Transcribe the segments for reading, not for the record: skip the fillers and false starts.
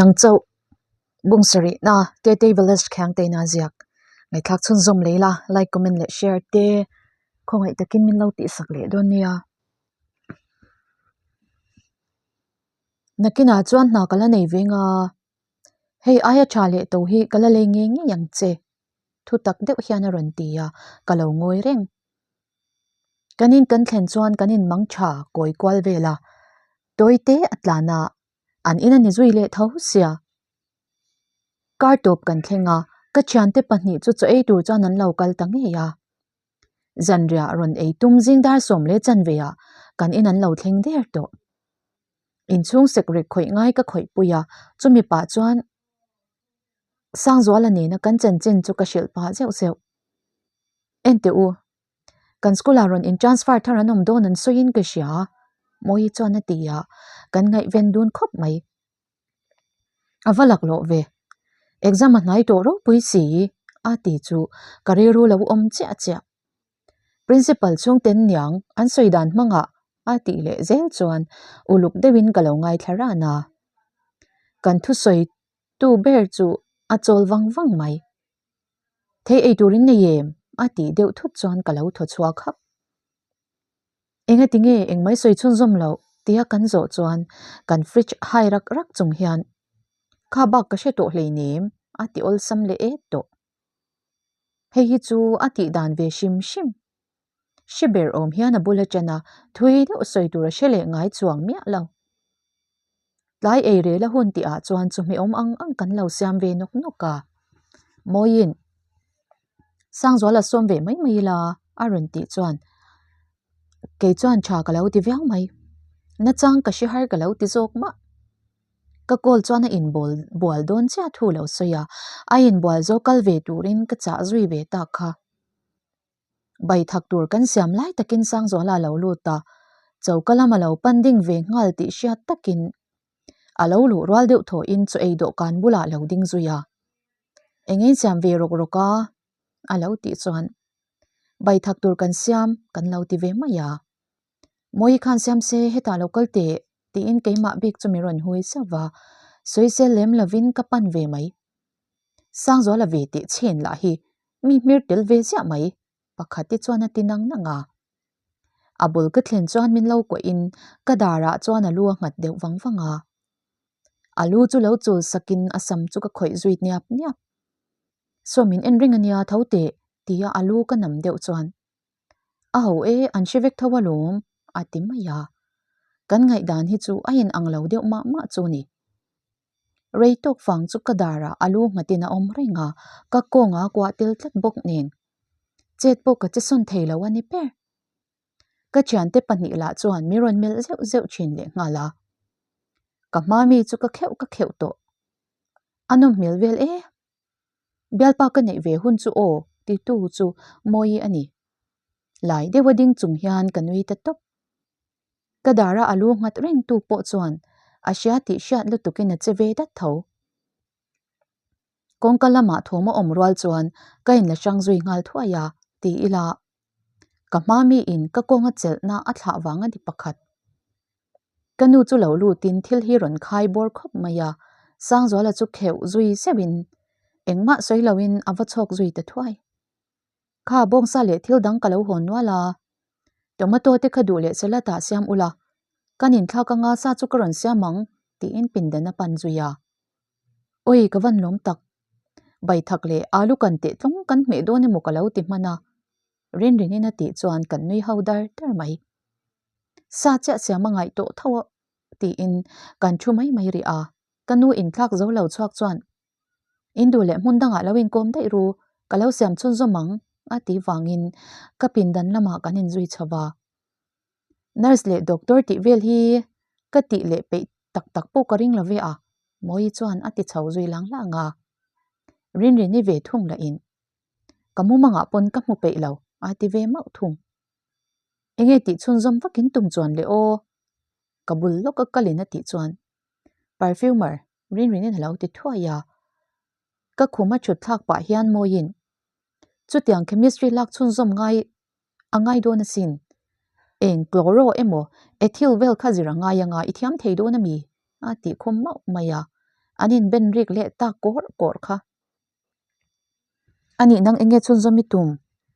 Nang chauh bung sarihna Tetei Village Khiangteina ziak ngaihthlak chhunzawm lei la, like, comment leh share te khawngaih takin min lo tihsak leh dawn nia. Nakinah chuan hna ka la nei ve nga, hei aia tha leh to hi ka la lei ngei ngei ang che thu tak deuh hian a rawn ti a, ka lo ngawi reng. Kan in kan thlen chuan kan in mang tha kawi kual vel a, tawi te a tlan a, an in a ni zui leh tho sia. Kar tawp kan thleng a, ka thiante pahnih chu chaw ei tur chuan an lo kal ta ngei a. Zanriah rawn ei tum zing dar sawm leh chanve ah kan in an lo thleng der tawh. Inchhung sekrek khawih ngai ka khawih pui a, chumi pah chuan Sangzuala nena kan chanchin chu ka hrilh pah zeuh zeuh. Enteh u, kan school ah rawn in transfer thar an awm dawn an sawiin ka hria a, Mawi chuan a ti a, kan ngaihven dun khawp mai. A va laklawh ve, exam a hnai tawh ropui si a ti chu ka rilru lo awm chiah chiah. Principal chhungten niang an sawi dan hmangah a tih leh zel chuan uluk deuhin ka lo ngaithla ran a, kan thusawi tu ber chu a chawl vang vang mai. Thei ei turin nei em? a tih deuh thut chuan ka lo thaw chhuak hak. Engati nge engmai sawi chhunzawm loh tia kan zawh chuan kan fridge hai rak rak chung hian kha bak ka hre tawh hleinem a ti awlsam leh et tawh. Hei hi chu a tih dan ve hrim hrim. Hre ber awm hian a bul a ṭan a, thui deuh sawi tur a hre leh ngai chuang miah lo. Tlai ei rel a hun tih ah chuan chawhmeh awm ang ang kan lo siam ve nawk nawk a. Mawiin Sangzuala sawm ve mai mai ila a rawn tih chuan kei chuan tha ka lo ti viau mai. Nachang ka hre har ka lo ti zawk mah. Ka call chuan a inbawl bual dawn chiah thu lo sawi a, a inbual zo kal ve turin ka chah zui ve tak kha. Bai thak tur kan siam lai takin Sangzuala a lo lut a, choka lama lo pan ding ve nghal tih hriat takin a lo luh rual deuh thawhin chaw ei dawhkan bulah a lo ding zui a. Eng in siam ve rawk rawk a? a lo tih chuan bai thak tur kan siam kan lo ti ve mai a. Mawi khan siam se hetah lo kal teh tiin keimah bik chu min rawn hui sauh va, sawisel lem lovin ka pan ve mai. Sangzuala ve tih chhin lah hi mi hmir tel ve ziah mai, pakhat te chuan a ti nang nang a. A bul ka thlen chuan min lo kuahin ka darah chuan a lu a nghat deuh vang vang a. A lu chu lo chul sakin a sam chu ka khawih zui niap niap. Saw min en reng a nia tho teh tia a lu ka nam deuh chuan A ho e, an hre vek tho alawm, a ti mai a. Kan ngaihdan hi chu a inang lo deuh mah mah chu ni. Rei tawk fang chu ka darah a lu nghatin a awm reng a, ka kawnga kuah tel tlat bawk nen. Chet pawh ka che sawn thei lo a ni ber. Ka thiante pahnih lah chuan min rawn melh zeuh zeuh thin leh nghal a. Ka hma mi chu ka kheuh ka kheuh tawh. A nawm hmel vel e. Bialpa ka neih ve hun chu aw titu chu Mawi a ni. Lai deuha ding chung hian ka nui ta tawp. Ka dara a lu nghat reng tu pawh chuan a hria tih hriat lutukin a che ve dat tho. Kawngka lamah thawm a awm rual chuan ka inla hrang zui nghal thuai a ti ila ka hma miin ka kawnga chelhna a thlah vang a ni pakhat. Ka nu chu lo lutin thil hi rawn khai bawr khawp mai a, Sangzuala chu kheuh zui zeuhin engmah sawi loin a va chhawk zui ta thuai. Kha bawngsa leh thil dang ka lo hawn nual a, tomato te kha duh leh salad ah siam ula, kan inthlak anga sa chu ka rawn siam ang tiin pindan a pan zui a. Awi ka van lawm tak, baithak leh alu kan teh tlawng kan hmeh dawn emaw ka lo ti hman a, Rinrinin a tih chuan kan nui ho dar dar mai. Sa chiah siam a ngaih tawh tho a tiin kan thu mai mai rih a, ka nu inthlak zo lo chhuak chuan In duh leh hmun dangah lo inkawm daih ru, ka lo siam chhunzawm ang a tih vangin ka pindan lamah kan inzui chho va. Nurse leh doctor tih vel hi ka tih leh peih tak tak pawh ka ring lo ve a, Mawi chuan a ti chho zui lang lang a. Rinrini ve thung lah in ka mumangah pawn ka hmu peih lo a ti ve mauh thung. Enge tih chhunzawm vakin tum chuan le aw, ka bul lawka kalin a tih chuan perfumer Rinrinin a lo ti thuai a, ka khum a thut thlak pah hian mawiin chutiang chemistry lak chhunzawm ngai a ngai dawn asin, eng chloro emaw ethyl vel kha zir a ngai anga i thiam thei dawn ami? a tih khum mauh mai a. An inben rik leh tak kawrh kawrh kha. A nih nang enge chhunzawm i tum?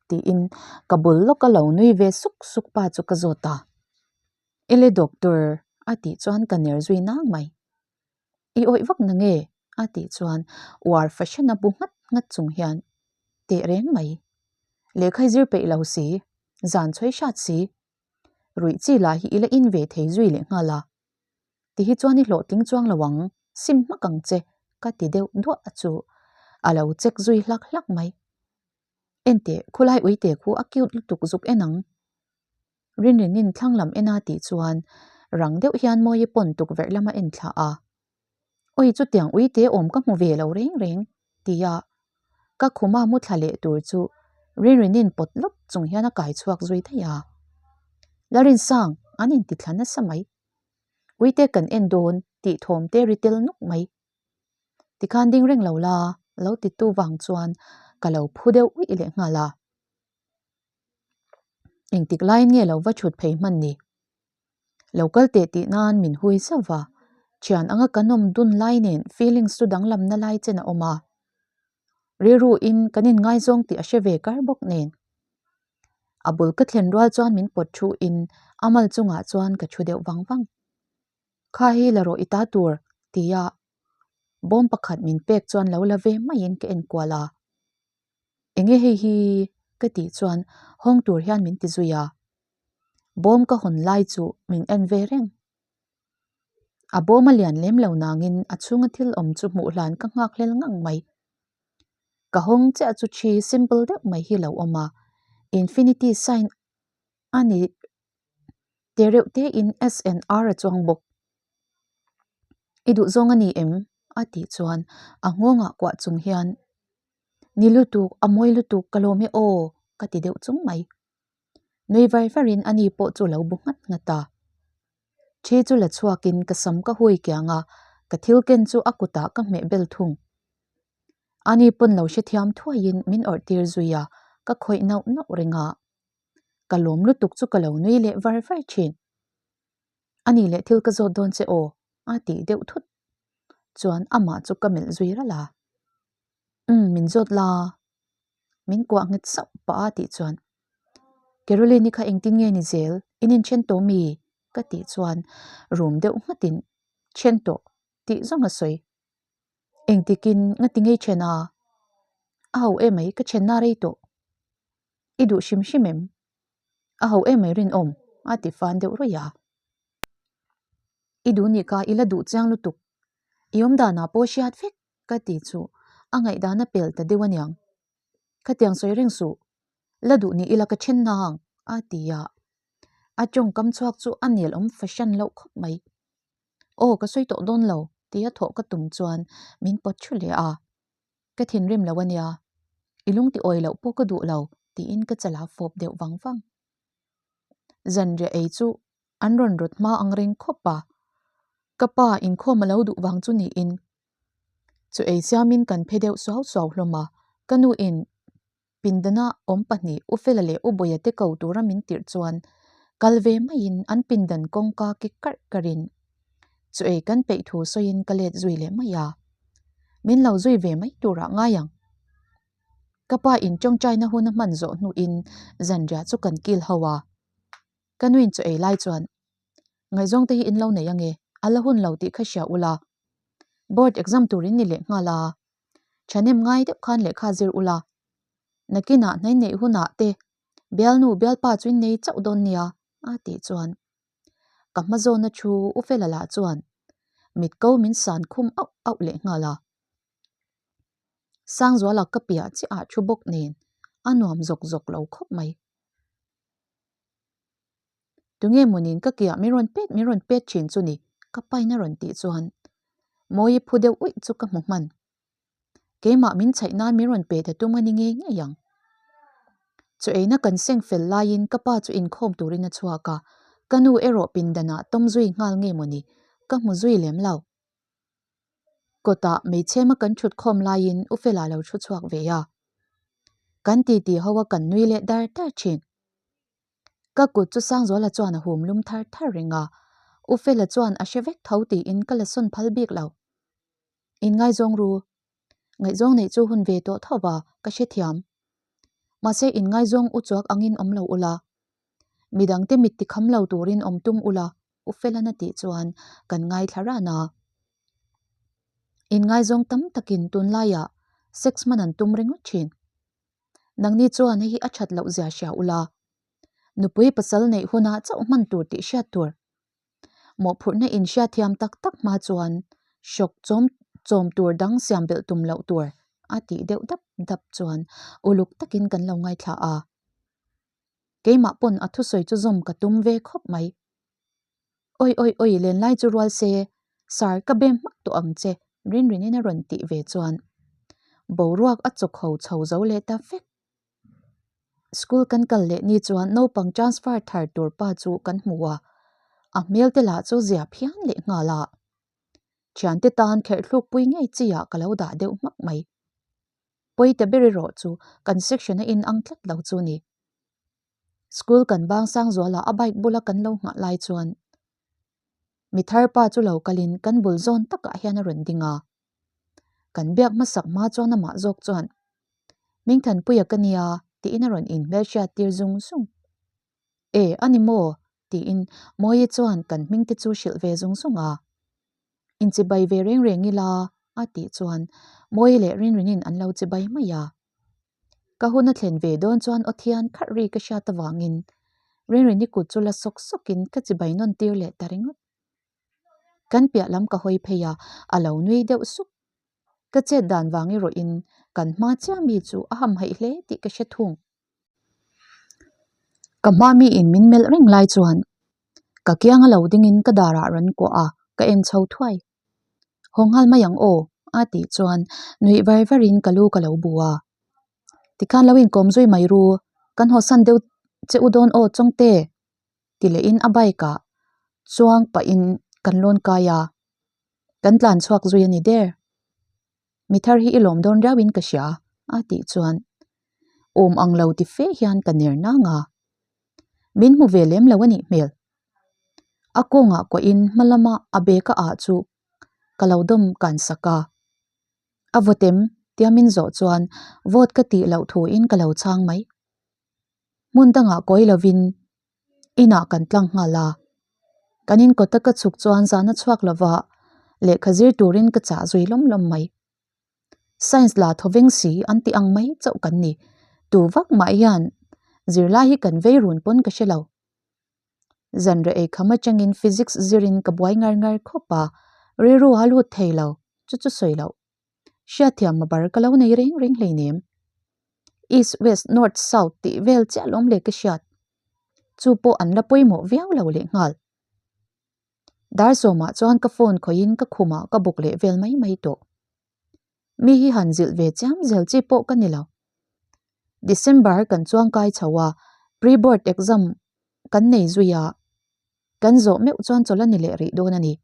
tiin ka bul lawka lo nui ve suk suk pa chu ka zawt a. Ele doctor a tih chuan ka ner zui nang mai. I awih vak na nge? a tih chuan uar fahran a bu nghat nghat chung hian teh reng mai. Lehkha i zir peih lo si, zan chhawi hrat si. Ruih chi lah hi i la in ve thei zui leh nghal a. Ti hi chuan i hlawhtling chuang lo ang, sim hmak ang che ka ti deuh duah a chu a lo check zui hlak hlak mai. Enteh, khulai uite khu a cute lutuk zuk en ang. Rinrinin thlang lam en a tih chuan rang deuh hian Mawii pawn tukverh lama en thlah a. Awi chutiang uite awm ka hmu ve lo reng reng tia ka khuma mu thla leh tur chu Rinrinin pawt lawp chung hian a kai chhuak zui daih a. Larinsang an inti thla nasa mai. Uite kan en dawn tih thawm te ri tel nuk mai. Tikhan ding reng lo la lo titu vang chuan ka lo phu deuh uih leh nghal a. Engtik laiin nge lo va chhut phei hman ni? Lo kal teh tih nan min hui zauh va, thian anga kan awm dun lai nen feelings chu danglamna lai chen a awm a. Rilru in kan inngaizawng tih a hre ve kar bawk nen. A bul ka thlen rual chuan min pawt thu in a mal chungah chuan ka thu deuh vang vang. Kha hi la rawh i ta tur tia bawm pakhat min pek chuan lo la ve maiin ka en kual a. Enge hei hi ka tih chuan hawng tur hian min ti zui a. Bawm ka hawn lai chu min en ve reng. A bawm a lian lem lo nangin a chhunga thil awm chu hmuh hlan ka nghak hlel ngang mai. Ka hawng chiah chu thi simple deuh mai hi lo awm a, infinity sign a ni te reuh te in S and R a chuang bawk. I duh zawng a ni em? a tih chuan a nghawngah kuah chung hian Ni lutuk, a mawi lutuk, ka lawm e aw ka ti deuh chung mai. Nui var varin ani pawh chu lo bu nghat nghat a. Thi chu la chhuakin ka sam ka hui kiang a, ka thil ken chu a kutah ka hmeh bel thung. Ani pawn lo hrethiam thuaiin min awrh tir zui a, ka khawih nauh nauh reng a. Ka lawm lutuk chu ka lo nui leh var var thin. Ani leh thil ka zawt dawn che aw a tih deuh thut chuan amah chu ka melh zui ralh a. Umm min zawt la min kuah nghet sauh pah a tih chuan Caroline-i kha engtin nge ni zel in inthen tawh mi ka tih chuan rum deuh nghatin then tawh tih zawng a sawi. Engtikin ngati ngei then a? A ho emai ka thenna rei tawh. I duh hrim hrim em? A ho emai rinawm a ti fan deuh ruih a. I duh nih kha i la duh chiang lutuk. I awmdanah pawh hriat vek ka ti chu a ngaihdan a pel ta deuh aniang. Khatiang sawi reng suh, la duh ni ila ka then nang a ti a. A tawngkam chhuak chu a nel awm fahran loh khawp mai. Aw ka sawi tawh dawn lo tia thawh ka tum chuan min pawt thu leh a. Ka thinrim lo ania, i lung ti awi loh pawh ka duh lo tiin ka chala fawp deuh vang vang. Zanriah ei chu an rawn rawt hma ang reng khawp a, ka pa inkhawm a lo duh vang chu niin chu ei siamin kan phe deuh suau suau hlawm a, ka nu in pindana awm pahnih U Fela leh U Bawia te ko tura min tirh chuan kal ve maiin an pindan kawngka ki karh karhin chu ei kan peih thu sawiin ka let zui leh mai a, min lo zui ve mai turah ngai ang. Ka pa in tawngtaina hun a hman zawh hnuin zanriah chu kan kil ho a, ka nuin chu ei lai chuan Ngaihzawng te hi in lo nei ange, a la hun lo tih kha hria ula. Board exam tur in ni leh nghal a, thahnem ngai deuh khan lehkha zir ula. Nakinah hnai neih hunah te bialnu bialpa chu in nei chauh dawn nia a tih chuan ka hma zawna thu U Fela lah chuan mit ko min san khum auh auh leh nghal a. Sangzuala ka piah chiah ah thu bawk nen a nuam zawk zawk lo khawp mai. Tunge mawnin ka kiah min rawn pet min rawn pet thin chu ni ka pain a rawn tih chuan Mawii phu deuh uih chu ka hmu hman. Keimah min chhaih nan min rawn pe ta tum a ni ngei ngei ang. Chu eina kan seng fel laiin ka pa chu inkhawm turin a chhuak a, ka nu erawh pindanah tawm zui nghal nge mawni ka hmu zui lem lo. Kawtah hmeichhema kan thut khawm laiin U Fela lo thu chhuak ve a. Kan titi ho a kan nui leh dar dar thin. Ka kut chu Sangzuala chuan a hum lum thar thar reng a, U Fela chuan a hre vek tho tiin ka la sawn phal bik lo. Inngaizawng ru. Ngaihzawng neih chu hun ve tawh tho va, ka hrethiam. Mahse inngaizawng u chuak angin awm lo ula. Midangte mit tikham lo turin awm tum ula, U Felana tih chuan kan ngaithla ran a. Inngaizawng tam takin tunlaiah sex hman an tum ringawt thin. Nangni chuan hei hi a that loh zia hria ula, nupui pasal neih hunah chauh hman tur tih hriat tur. Mawhphurhna in hriatthiam tak tak hma chuan hrawk chawm chawm tur dang siam belh tum loh tur a tih deuh dap dap chuan uluk takin kan lo ngaithla a. Keimah pawn a thusawi chu zawm ka tum ve khawp mai. Oi oi oi lenlai chu rual se, Sir ka bem hmak tawh ang che Rinrinin a rawn tih ve chuan boruak a chawk ho chho zo leh ta vek. School kan kal leh ni chuan naupang transfer thar tur pa chu kan hmu a, a hmel te lah chu zia phian leh nghal a. Thiante tan kherh thluk pui ngei chi ah ka lo dah deuh hmak mai. Pawi ta ber erawh chu kan section a inang tlat lo chu ni. School kan bang sang zualah a bike bula kan lo nghah lai chuan mi thar pa chu lo kalin kan bul zawn takah hian a rawn ding a. Kan biak hmasak hma chuan amah zawk chuan Hmingthanpuia ka nia tiin a rawn inhmelhriat tir zung zung. E, a ni maw? tiin Mawii chuan kan hming te chu hrilh ve zung zung a. Inchibai ve reng reng ila a tih chuan Mawii leh Rinrinin an lo chibai mai a. Ka hun a thlen ve dawn chuan aw thian kharh ri ka hriat avangin Rinrini kut chu la sawk sawkin ka chibai nawn tir leh ta ringawt. Kan piah lam ka hawi phei a, a lo nui deuh sup. Ka chet dan vang erawhin kan hma chiah mi chu a hamhaih hle tih ka hre thung. Ka hma miin min melh reng lai chuan ka kianga lo dingin ka darah rawn kuah a, ka en chho thuai. Haw nghal mai ang aw a tih chuan nuih var varin ka lu ka lo bu a. Tikhan lo inkawm zui mai ru, kan hawsan deuh che u dawn aw Chawngte ti lehin a bike ah chuang pahin kan lawn kai a, kan tlan chhuak zui a ni der. Mi thar hi i lawm dawn riau in ka hria a tih chuan awm ang lo ti fe hian ka ner nang a, min hmu ve lem lo a nih hmel. A kawngah kuahin hma lama a bag a ah chu ka lo dawm kan sak a, a vawt em tia min zawh chuan vawt ka tih loh thuin ka lo chhang mai. Hmun dangah kawi lovin inah kan tlang nghal a, kan inkawta ka chhuk chuan zan a chhuak lova lehkha zir turin ka chah zui lawm lawm mai. Science la thawveng si an tih ang mai chauh kan ni, tu vak mah hian zirlai hi kan vei run pawn ka hre lo. Zanreh ei kham atangin physics zirin ka buai ngar ngar khawp a, rilru a lut thei lo, chu chu sawi loh. Hriatthiam a bar ka lo nei reng reng hleinem. East, West, North, South tih vel chiah lawm leh ka hriat. Chu pawh an la pawimawh viau lo leh nghal. Dar sawmah chuan ka phone khawihin ka khumah ka bawk leh vel mai mai tawh. Mi hi han zilh ve chiam zel chi pawh ka ni lo. December kan chuang kai chho a, pre-board exam kan nei zui a, kan zawh meuh chuan chawlh a ni leh rih dawn a ni.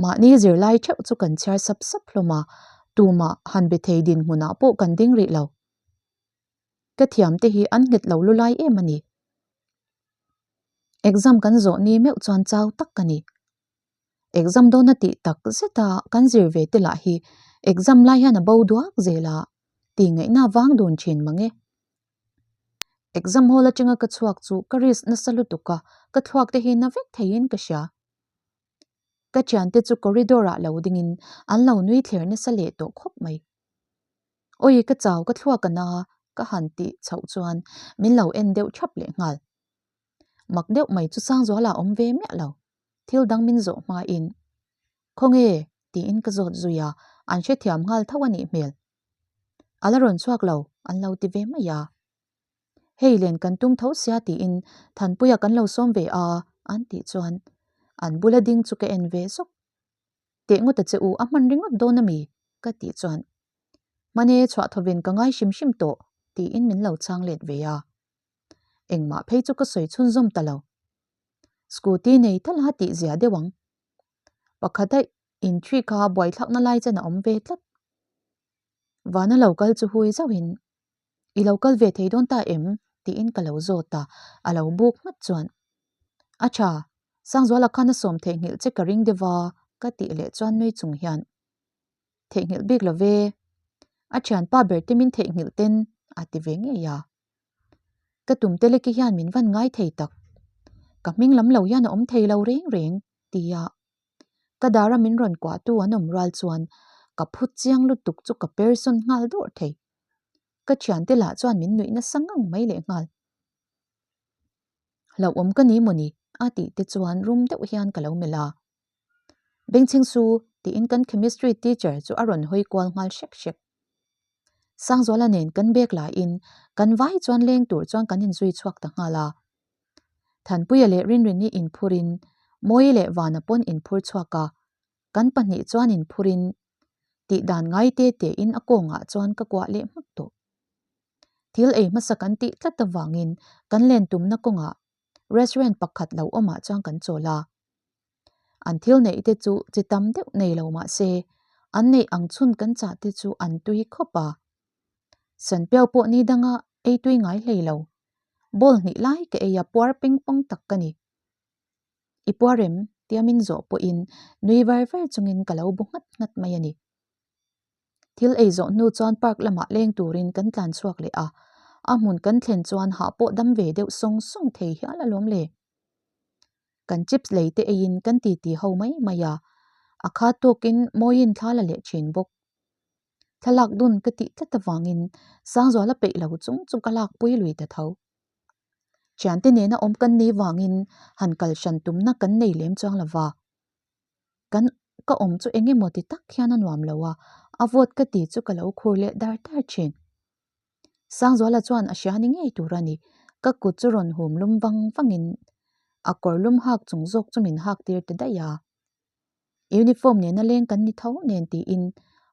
Mahni zirlai theuh chu kan chhiar sap sap hlawm a, tumah han be thei dinhmunah pawh kan ding rih lo. Ka thiamte hi an nghet lo lu lai em a ni. Exam kan zawh ni meuh chuan chau tak ka ni. Exam dawn a tih tak zet a, kan zir ve te lah hi exam lai hian a bo duak zel a, tih ngaihna vang dun thin mang e. Exam hall atanga ka chhuak chu ka risk nasa lutuk a, ka thluak te hi na vek theiin ka hria. Ka thiante chu corridor ah lo dingin an lo nui thler nasa leh tawh khawp mai. Awi ka chau ka thluak a na ka han tih chhoh chuan min lo en deuh thap leh nghal. Mak deuh mai chu Sangzuala awm ve miah lo. Thil dang min zawh hmain Khawnge? tiin ka zawt zui a, an hrethiam nghal tho a nih hmel. A la rawn chhuak lo an lo ti ve mai a. Hei len kan tum tho sia tiin Thanpuia kan lo sawm ve a an tih chuan an bula ding chu ka en ve zawk. Teh ngawt a che u a hman ringawt dawn a mi? ka tih chuan Hmane chhuah thawvin ka ngai hrim hrim tawh tiin min lo chhang let ve a. Engmah phei chu ka sawi chhunzawm ta lo. Scooty nei tal a tih zia deuh ang. Pakhat a inṭhi kha buaithlakna lai chen a awm ve tlat. Vana lo kal chu hui zauhin I lo kal ve thei dawn ta em? tiin ka lo zawt a, a lo buk nghat chuan A tha, Sangzuala khan a sawm theihnghilh che ka ring deuh a ka tih leh chuan nui chung hian. Theihnghilh bik lo ve. A thianpa ber te min theihnghilh ten a ti ve ngei a. Ka tum te leki hian min van ngai thei tak. Ka hming lam lo hian a awm thei lo reng reng, tia ka dara min rawn kuahtu an awm rual chuan ka phu chiang lutuk chu ka per sawn nghal dawrh thei. Ka thiante lah chuan min nuih nasa ngang mai leh nghal. Hlauhawm ka ni mawni? a tih te chuan rum deuh hian ka lo melh a. Bengchheng su tiin kan chemistry teacher chu a rawn hawi kual nghal hrek hrek. Sangzuala nen kan bag laiin kan vai chuan leng tur chuan kan inzui chhuak ta nghal a. Thanpuia leh Rinrini inphurin Mawii leh Vana pawn inphur chhuak a, kan pahnih chuan inphurin tih dan ngai te tein a kawngah chuan ka kuah leh hmak tawh. Thil ei hmasa kan tih tlat avangin kan len tumna kawngah restaurant pakhat lo awmah chuan kan chawl a. An thil neih te chu chi tam deuh nei lo mah se, an neih ang chhun kan chah te chu an tui khawp a. Sanpiau pawh ni danga ei tui ngai hlei lo. Bowl hnih lai ka ei a puar peng pawng tak ka ni. I puar em? tia min zawh pawhin nui var var chungin ka lo bu nghat nghat mai a ni. Thil ei zawh hnu chuan park lamah leng turin kan tlan chhuak leh a, a hmun kan thlen chuan hah pawh dam ve deuh sawng sawng thei hial alawm le. Kan chips lei te eiin kan titi ho mai mai a, a khat tawkin mawiin thla la leh thin bawk. Thlalak dun ka tih tlat avangin Sangzuala peih lo chung chu ka lakpui lui ta tho. Thiante nena awm kan nih vangin han kal hran tumna kan nei lem chuang lo va. Kan ka awm chu eng emaw ti tak hian a nuam lo a, a vawt ka ti chu ka lo khur leh dar dar thin. Sangzuala chuan a hria ni ngei tur a ni, ka kut chu rawn hum lum vang vangin a kawr lum hak chung zawk chu min hak tir ta daih a. Uniform nena leng kan ni tho nen tiin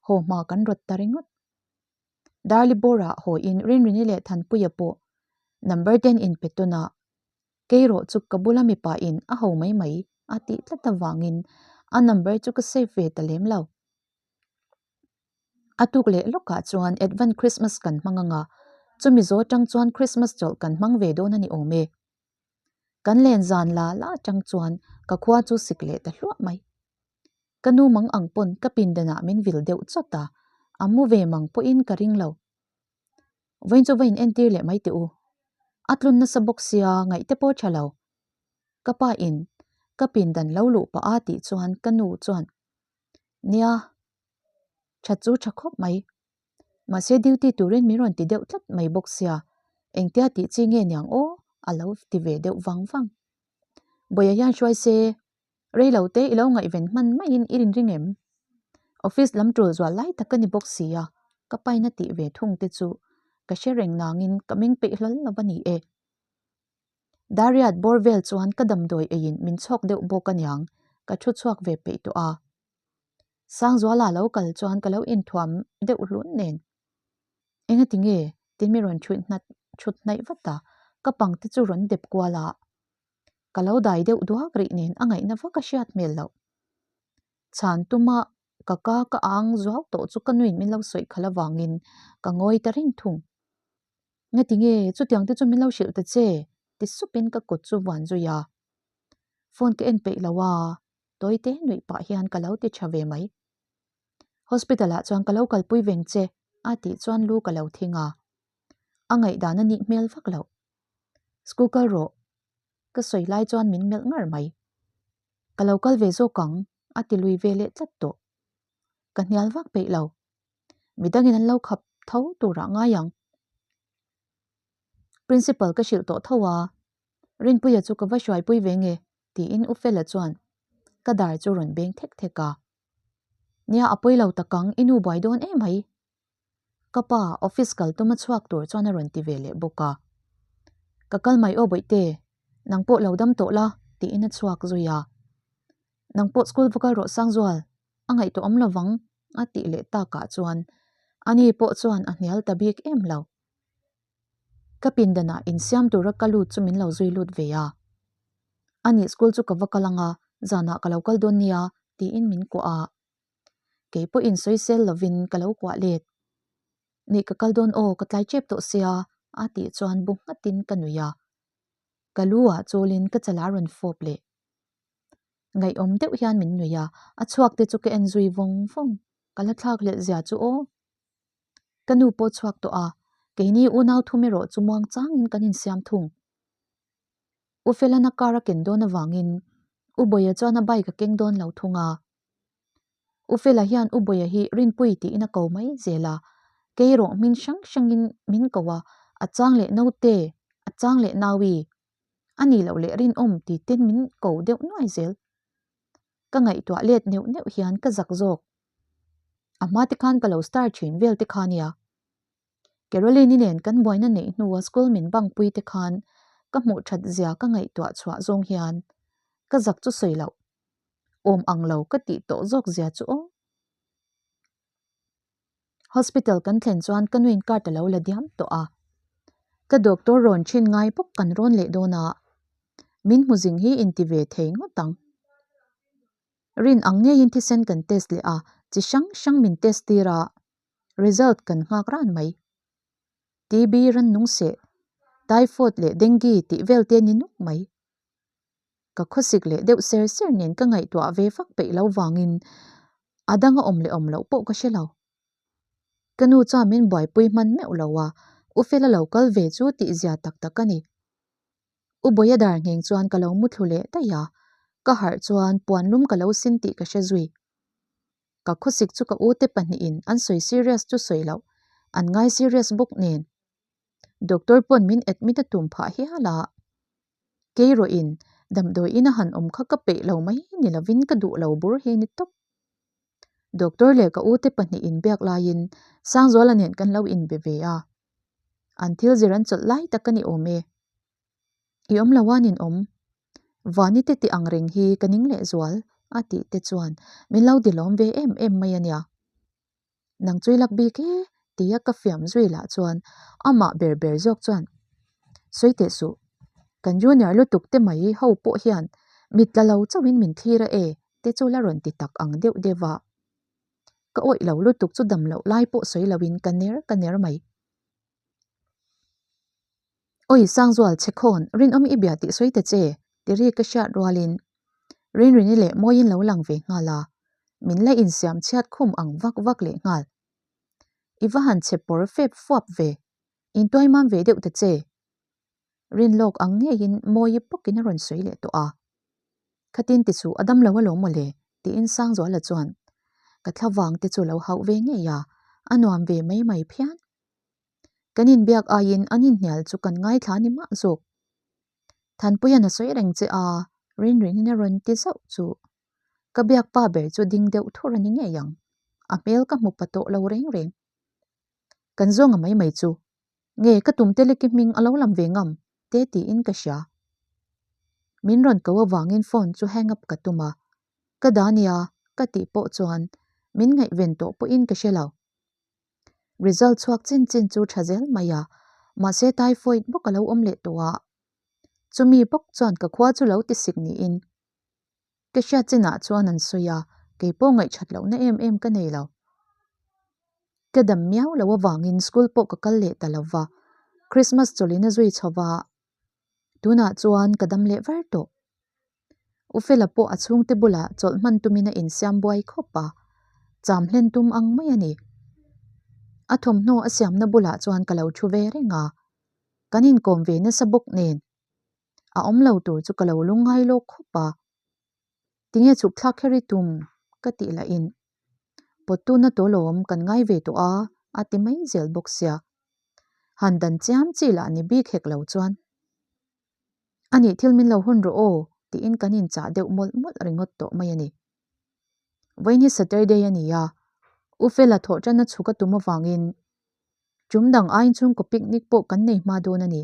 haw hma kan rawt ta ringawt. Darlibawrah hawiin Rinrini leh Thanpuia pawh number ten inpe tawn a, Keirawh chu ka bula mipa in a ho mai mai a tih tlat avangin a number chu ka save ve ta lem lo. A tuk leh lawkah chuan Advent Christmas kan hmang anga, chumi zaw tang chuan Christmas chawlh kan hmang ve dawn a ni awm e. Kan len zan la la atang chuan ka khua chu sik leh ta hluah mai. Ka nu mang ang pawn ka pindanah min vil deuh chawt a, a mu ve mang pawhin ka ring lo. Vawiin chu va in entir leh mai teh u. A tlun nasa bawk sia ngaih te pawh tha lo. Ka pa in ka pindan lo luh pah a tih chuan ka nu chuan, Nia, tha chu tha khawp mai. Mahse duty turin min rawn ti deuh tlat mai bawk sia, engtia tih chi nge niang aw a lo ti ve deuh vang vang. Bawia hian hruai se, rei lo te i lo ngaihven hman maiin i rinring em? Office lam tul zual lai tak ka ni bawk sia, ka paina tih ve thung te chu ka hre reng nangin ka meng peih hlawl lo a ni e. Dariat bawr vel chuan ka damdawi eiin min chhawk deuh bawk aniang, ka thu chhuak ve peih tawh a. Sangzuala lo kal chuan ka lo inthuam deuh hlun nen. Engati nge? Tin mi rawn chhuih hnat chhut hnaih vat a, ka pang te chu rawn dep kual a. Ka lo dai deuh duak rih nen a ngaihna vak a hriat hmel loh. Chhan tuma ka ka ka ang zuau tawh chu ka nuin min lo sawi khalh avangin ka ngawi ta reng thung. Ngati nge chutiang te chu min lo hrilh ta che? ti supin ka kut chu vuan zui a. Phone ka en peih lo a, tawite nuih pah hian ka lo ti tha ve mai. Hospital ah chuan ka lo kalpui veng che a tih chuan lu ka lo thing a. A ngaihdan a nih hmel vak loh. School kal rawh. Ka sawi lai chuan min melh ngar mai. Ka lo kal ve zawk ang a ti lui ve leh tlat tawh. Ka hnial vak peih lo. Midangin an lo khap tho turah ngai ang. Principal ka hrilh tawh tho a, Rinpuia chu ka va hruaipui ve nge tiin U Fela chuan ka dar chu rawn beng thek thek a. Nia a pawi lo tak ang, i nu buai dawn em mai. Ka pa office kal tuma chhuak tur chuan a rawn ti ve leh bawk a. Ka kal mai aw bawihte, nang pawh lo dam tawh la tiin a chhuak zui a. Nang pawh school va kal rawh Sangzual, a ngaihtuah awm lovang a tih leh takah chuan ani pawh chuan a hnial ta bik em lo. Ka pindanah insiam tura ka lut chu min lo zui lut ve a. Ani school chu ka va kal anga zanah ka lo kal dawn nia tiin min kuah a. Kei pawhin sawisel lovin ka lo kuah let. Nih ka kal dawn aw ka tlai tep tawh sia a tih chuan bu nghatin ka nui a. Ka lu ah chawlin ka chala rawn fawp leh. Ngaihawm deuh hian min nui a, a chhuak te chu ka en zui vawng vawng. Ka la thlak hlelh zia chu aw. Ka nu pawh chhuak tawh a, keini unau thum erawh chu muang changin kan insiam thung. U Felana car a ken dawn avangin U Bawia chuan a bike a keng dawn lo thung a. U Fela hian U Bawia hi Rinpui tiin a ko mai zel a, kei erawh hming hrang hrangin min ko a, a chang leh naute, a chang leh naui, a nih loh leh rinawm ti ten min ko deuh nuai zel. Ka ngaihtuah let neuh neuh hian ka zak zawk. A hma te khan ka lo star thin vel te kha nia. Caroline-i nen kan buaina neih hnua school min bang pui te khan ka hmuh that zia ka ngaihtuah chhuah zawng hian ka zak chu sawi loh. Awm ang lo ka tih tawh zawk zia chu aw. Hospital kan thlen chuan ka nuin card a lo la diam tawh a. Ka doctor rawn thin ngai bawk kan rawn leh dawn a. Min hmu zing hi inti ve thei ngawt ang. Rin ang ngeiin thisen kan test leh a, chi hrang hrang min test tir a, result kan nghak ran mai. TB rannung seh, typhoid leh dengue tih vel te ni nuk mai. Ka khawsik leh deuh ser ser nen ka ngaihtuah ve vak peih lo vangin a dang a awm leh awm loh pawh ka hre lo. Ka nu chuan min buaipui hman meuh lo a, U Fela lo kal ve chu tihzia tak tak a ni. U Bawia dar ngheng chuan ka lo muthlu leh daih a, ka harh chuan puan lum ka lo sin tih ka hre zui. Ka khawsik chu ka u te pahnihin an sawi serious chu sawi loh, an ngai serious bawk nen. Doctor pawn min admit a tum phah hial a. Kei rawhin damdawi in a han awm kha ka peih lo mai ni lovin ka duh lo bur hi ni tawp. Doctor leh ka u te pahnihin biak laiin Sangzuala nen kan lo inbe ve a. An thil zir an chawlh lai tak a ni awm e. I awm lo a nin awm. Vani te tih ang reng hi ka ning leh zual a tih te chuan min lo dilawm ve em em mai a nia. Nang chui lak bik e tia ka fiam zui lah chuan amah ber ber zawk chuan sawi teh suh. Kan junior lutuk te mai ho pawh hian mit tla lo chauhin min thlir a e te chu la rawn ti tak ang deuh deuh a. Ka awih lo lutuk chu dam loh lai pawh sawi loin ka ner ka ner mai. Awi Sangzual Chhekhawn rinawm i bia tih sawi ta che ti ri ka hriat rualin Rinrini leh Mawiin lo lang ve nghal a, min la insiam chhiat khum ang vak vak leh nghal. I va han chhe pawr fep fuap ve, intuai mam ve deuh ta che. Rinlawk ang ngeiin Mawii pawkin a rawn sawi leh tawh a. Khatin ti chu a dam lo alawm mawle tiin Sangzuala chuan ka thlavang te chu lo hauh ve ngei a, a nuam ve mai mai phian. Kan inbiak aiin an inhnial chu kan ngaithla ni mah zawk. Thanpuia'n a sawi reng che a, Rinrinin a rawn ti zauh chu. Ka biak pa ber chu ding deuh thur a ni ngei ang. A hmel ka hmu pa tawh lo reng reng. Kan zawnga mai mai chu. Nge ka tum te leki hming a lo lam ve ngam te tiin ka hria. Min rawn ko avangin phone chu hang up ka tum a. Ka dah nia ka tih pawh chuan min ngaihven tawh pawhin ka hre lo. Result chhuak chin chin chu tha zel mai a, mahse typhoid bawk a lo awm leh tawh a. Chumi bawk chuan ka khua chu lo ti sik niin ka hriat chinah chuan an sawi a, kei pawh ngaihṭhat lohna em em ka nei lo. Ka dam miau lo avangin school pawh ka kal leh ta lo va, Christmas chawlhin a zui chho va, tunah chuan ka dam leh var tawh. U Fela pawh a chhungte bulah chawlh hman tumin a insiam buai khawp a, cham hlen tum ang mai a ni. A thawmhnaw a siamna bulah chuan ka lo thu ve reng a, kan inkawm ve nasa bawk nen a awm lo tur chu ka lo lungngai lawk khawp a. Tinge chhuk thlak kher i tum? ka tih lahin pawt tuna tawlawm kan ngai ve tawh a, a ti mai zel bawk sia. Han dan chiam chi lah ni bik hek lo chuan. A nih thil min lo hawn rawh aw tiin kan inchah deuh mawlh mawlh ringawt tawh mai a ni. Vawiin hi Saturday a ni a, U Fela thawh tanna chhuk a tum avangin tum dang aiin chhungkaw picnic pawh kan nei hma dawn a ni.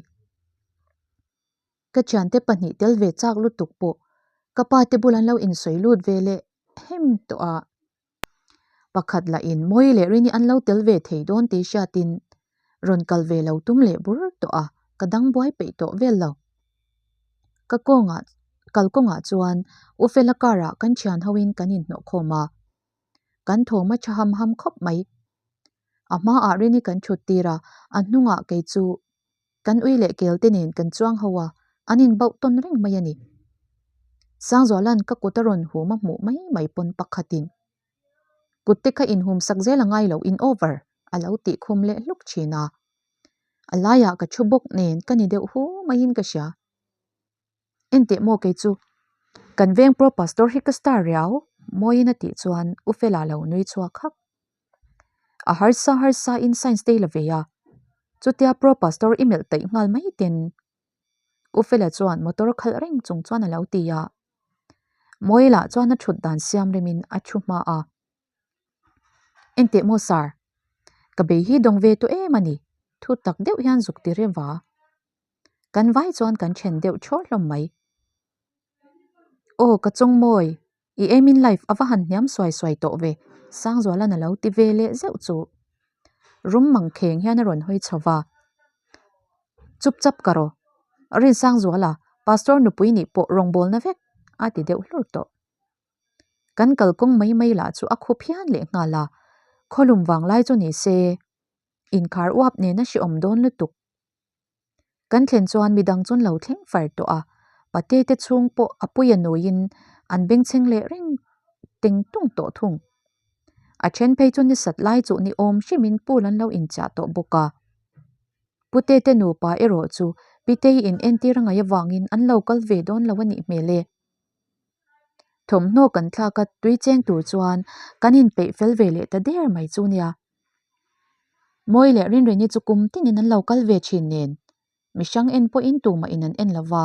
Ka thiante pahnih tel ve chak lutuk pawh ka pa te bul an lo insawi lut ve leh hem tawh a. Pakhat lahin Mawi leh Rini an lo tel ve thei dawn tih hriatin rawn kal ve lo tum leh bur tawh a, ka dang buai peih tawh vel lo. Ka kawngah kal kawngah chuan U Fela car ah kan thian hoin kan inhnawh khawm a, kan thawm a tha ham ham khawp mai. A hmaah Rini kan thut tir a, a hnungah kei chu Kan ui leh kel te nen kan chuang ho a, an inbauh tawn reng mai a ni. Sangzuala'n ka kut a rawn hum a hmuh mai mai pawn pakhatin. Kut te kha inhum sak zel a ngai lo in over a lo tih khum leh hluk thin a. A laiah ka thu bawk nen ka ni deuh hu maiin ka hria. Enteh maw kei chu kan veng pro pastor hi ka star riau mawiin a tih chuan U Fela lo nui chhuak hak. A harsa harsa in science te i la ve a, chutia pro pastor i melh taih nghal mai ten U Fela chuan motor khalh reng chung chuan a lo ti a. Mawi lah chuan a thut dan siam remin a thu hma a. Enteh maw sir, ka bei hi dawng ve tawh em a ni, thu tak deuh hian zuk ti reuh va. Kan vai chuan kan then deuh thaw hlawm mai. Aw ka chawng mawi, i aim in life a va han hniam suai suai tawh ve, Sangzualan a lo ti ve leh zeuh chu. Rum mang kheng hian a rawn hawi chho va. Chup chap ka rawh. Rinsangzuala, Pastor nupui nih pawh rawngbawlna vek a ti deuh hlur tawh. Kan kalkawng mai mai lah chu a khup hian leh nghal a, khawlum vanglai chu ni se, inkhar uap nena hrehawm dawn lutuk. Kan thlen chuan midang chuan lo thleng far tawh a, pate te chhung pawh a pui a nuiin an bengchheng leh reng teng tung tawh thung. A then phei chu ni sat lai chuh ni awm hrimin pool an lo inchiah tawh bawk a. Pute te nupa erawh chu Pitei in entir a ngaih avangin an lo kal ve dawn lo a nih hmel e. Thawmhnaw kan thlak a tui cheng tur chuan kan inpeih fel ve leh ta der mai chu nia. Mawi leh Rinrini chu kum tinin an lo kal ve thin nen mihrang en pawhin tumah in an en lo va.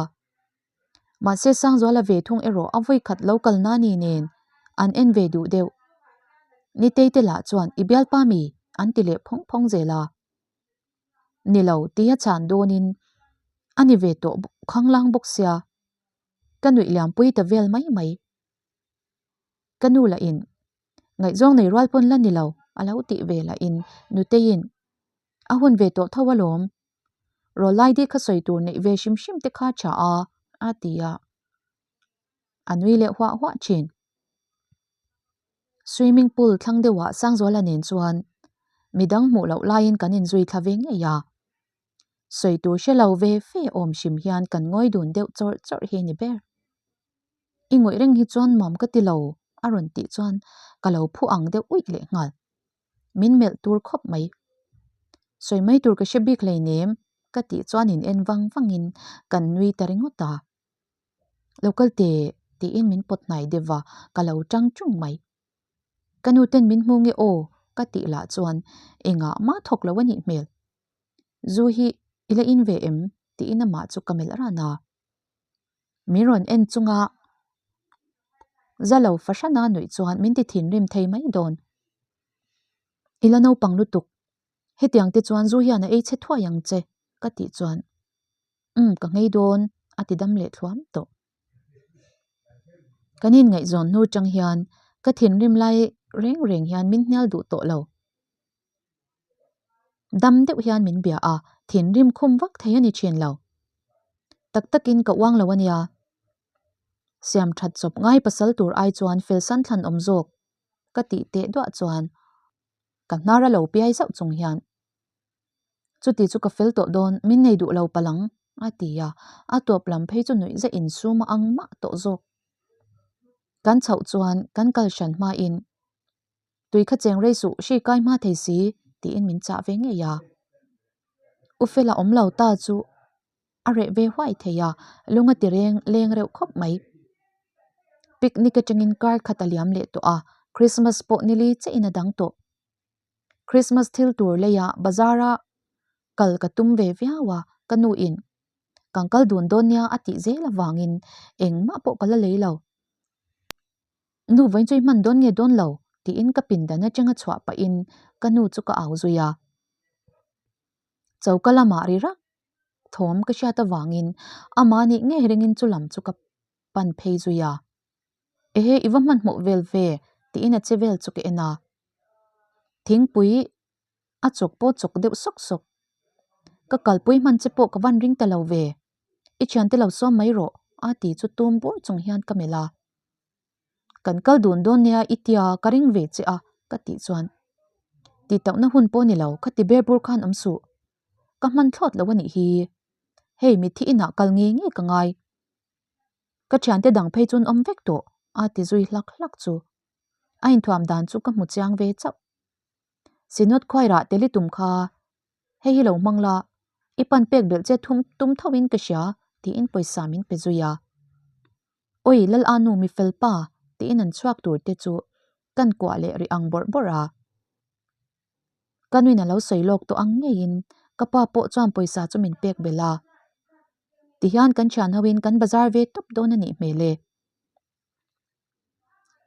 Mahse Sangzuala ve thung erawh a vawi khat lo kal na ni nen an en ve duh deuh. Nitei te lah chuan i bialpa mi an ti leh phawng phawng zel a. Ni lo tia chhan dawnin a ni ve tawh khanglang bawk sia. Ka nuih liampui ta vel mai mai. Ka nu lah in ngaihzawng nei rual pawn la ni lo a lo tih ve lah in Nuteiin a hun ve tawh tho alawm. Rawlaidi kha sawi tur neih ve hrim hrim te kha tha a a ti a. A nui leh huah huah thin. Swimming pool thlang deuhah Sangzuala nen chuan midang hmuh loh laiin kan inzui thla ve ngei a. Sawi tur hre lo ve fe awm hrim hian kan ngawi dun deuh chawrh chawrh hi a ni ber. I ngawih reng hi chuan nuam ka ti lo a rawn tih chuan ka lo phu ang deuh uih leh nghal. Min melh tur khawp mai. Sawi mai tur ka hre bik hleinem ka tih chuan in en vang vangin kan nui ta ringawt a. Lo kal teh tiin min pawt hnai deuh a, ka lo tang tung mai. Ka nu ten min hmu nge aw ka tih lah chuan engah mah thawk lo a nih hmel. Zu hi i la in ve em? tiin amah chu ka melh ran a. Min rawn en chunga za lo fahrana nuih chuan min ti thinrim thei mai dawn. I la naupang lutuk, hetiang te chuan zu hian a ei chhe thuai ang che ka tih chuan umm ka nghei dawn a ti dam leh thluam tawh. Kan inngaihzawn hnu chang hian ka thinrim lai reng reng hian min hnial duh tawh lo. Dam deuh hian min bia a, thinrim khum vak thei a ni thin lo. Tak takin ka uang lo a nia. Siam that chawp ngai pasal tur ai chuan fel san thlan awm zawk ka tih teh duah chuan ka hnar a lo piai zauh chung hian chuti chu ka fel tawh dawn min nei duh lo palang a ti a, a tawp lam phei chu nuih zet insum a ang mah tawh zawk. Kan chhoh chuan kan kal hran hmain Tui kha cheng rei suh, hri kai hma thei si, tiin min chah ve ngei a. U Fela awm lo ta chu a reh ve huai thei a, lung a ti reng leng reuh khawp mai. Picnic atangin kar khat a liam leh tawh a, Christmas pawh nili chiahin a dang tawh. Christmas thil tur leiah bazar a kal ka tum ve viau a, ka nuin kan kal dun dawn nia a tih zel avangin engmah pawh ka la lei lo. Nu vawiin chu i hman dawn nge dawn lo? tiin ka pindan atanga chhuah pahin ka nu chu ka au zui a. Choka lamah ri rak thawm ka hriat avangin amah nih ngei ringin chu lam chu ka pan phei zui a. Ehe i va hmanhmawh vel ve tiin a che vel chu ka en a. Thingpui a chawk pawh chawk deuh sawk sawk. Ka kalpui hman che pawh ka van ring ta lo ve. I thiante lo sawm mai rawh a ti chu tum bur chung hian ka melh a. Kan kal dun dawn nia i tia ka ring ve che a ka tih chuan tih tauhna hun pawh ni lo ka ti ber bur khan awm suh. Ka hman thlawt lo a nih hi. Hei mitthi inah kal ngei ngei ka ngai. Ka thiante dang phei chuan awm vek tawh a ti zui hlak hlak chu. A inthuam dan chu ka hmu chiang ve chauh. Synod khuairah tel i tum kha hei hi lo hmang la, i pan pek belh che thum tum tho in ka hria tiin pawisa min pe zui a. Awi Lal Anu mi fel pa tiin an chhuak tur te chu kan kuah leh rih ang bawrh bawrh a. Ka nuin a lo sawi lawk tawh ang ngeiin ka pa pawh chuan pawisa chu min pek belh a. Tihian kan thian ho in kan bazar ve tawp dawn a nih hmel e.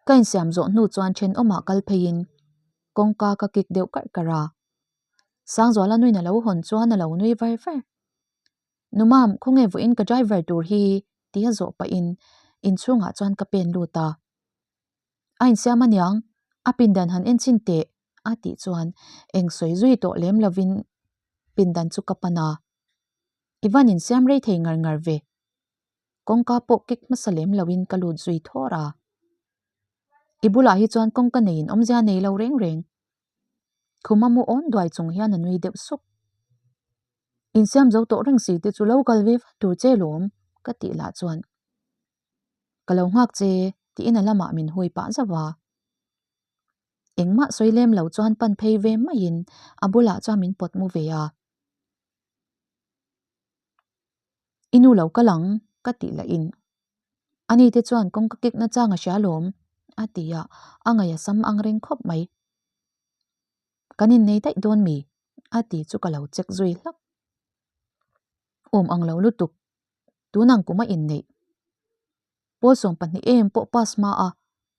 Ka insiam zawh hnu chuan thenawmah kal pheiin kawngka ka kik deuh karh karh a. Sangzuala nuin a lo hawn chuan a lo nui var var. Numam, khawnge vawiin ka driver tur hi tia zawh pahin inchhungah chuan ka pen lut a. A insiam aniang, a pindan han en chhin teh a tih chuan eng sawi zui tawh lem lovin pindan chu ka pan a. I van insiam rei thei ngar ngar ve. Kawngka pawh kik hmasa lem loin ka lut zui thawr a. I bulah hi chuan kawngka neiin awmzia nei lo reng reng. Khuma mu awn duai chung hian a nui deuh suk. Insiam zo tawh reng si te chu lo kal ve vat tur che lawm ka tih lah chuan ka lo nghak che tiin a lamah min hui pah zauh a. Engmah sawi lem lo chuan pan phei ve maiin a bulah chuan min pawt mu ve a. I nu lo kal ang ka tih lahin ani te chuan kawngka kik na chang a hria lawm a ti a, a ngaih a sam ang reng khawp mai. Kan innei daih dawn mi? a ti chu ka lo check zui hlak. Awm ang lo lutuk, tun ang kum a inneih. Pawl 12 em pawh pass hma a,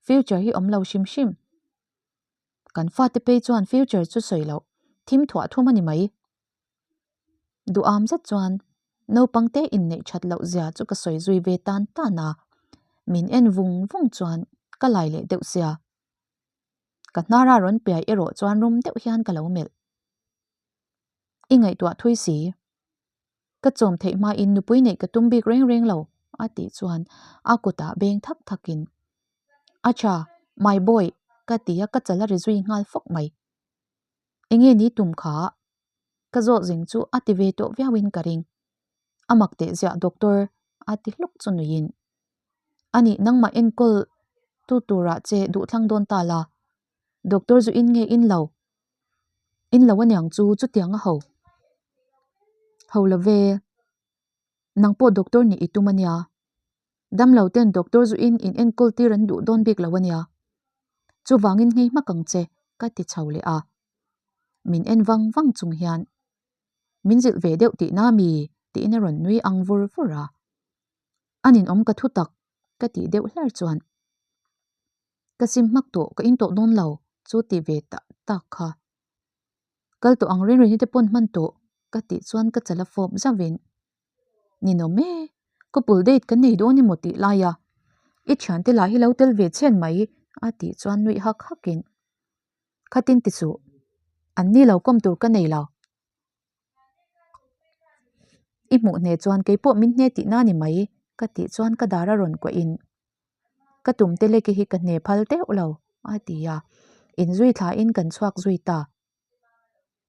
future hi awm lo hrim hrim. Kan fate phei chuan future chu sawi loh, thim thuah thum a ni mai. Duham zet chuan naupang te inneih that loh zia chu ka sawi zui ve tan tan a, min en vung vung chuan ka lai leh deuh sia. Ka hnara rawn piai erawh chuan rum deuh hian ka lo melh. I ngaihtuah thui si. Ka chawm theih hmain nupui neih ka tum bik reng reng lo a tih chuan a kutah beng thak thakin A tha, my boy ka ti a ka chal a ri zui nghal fawk mai. Enge ni tum kha? Ka zawh zing chu a ti ve tawh viauin ka ring. A mak teh ziah doctor a ti hluk chu nuiin. Anih nangmah enkawl tu turah che duh thlang dawn ta la. Doctor zu in nge in lo? In lo aniang chu chutiang a ho. Ho lo ve. Nang pawh doctor nih i tum ania. Damlo ten doctor zu in in enkawl tir an duh dawn bik lo ania. Chuvangin nghei hmak ang che ka ti chho leh a. Min en vang vang chung hian min zilh ve deuh tihna mi tiin a rawn nui ang vur vur a. A ninawm ka thu tak ka tih deuh hlar chuan ka sim hmak tawh ka in tawh dawn lo chu ti ve tak tak kha. Kal tawh ang reng reng hi te pawn hman tawh ka tih chuan ka chal a fawp zauhin Ninawm e, couple date kan nei dawn emaw tih lai a, i thiante lah hi lo tel ve chhen mai a tih chuan nuih hak hakin Khatin ti suh, an ni lo kawm tur ka nei lo. I hmuh hne chuan keipawh min hne tihna ni mai ka tih chuan ka dar a rawn kuah in ka tum te leki hi ka hne phal deuh lo a ti a, inzui thlain kan chhuak zui ta.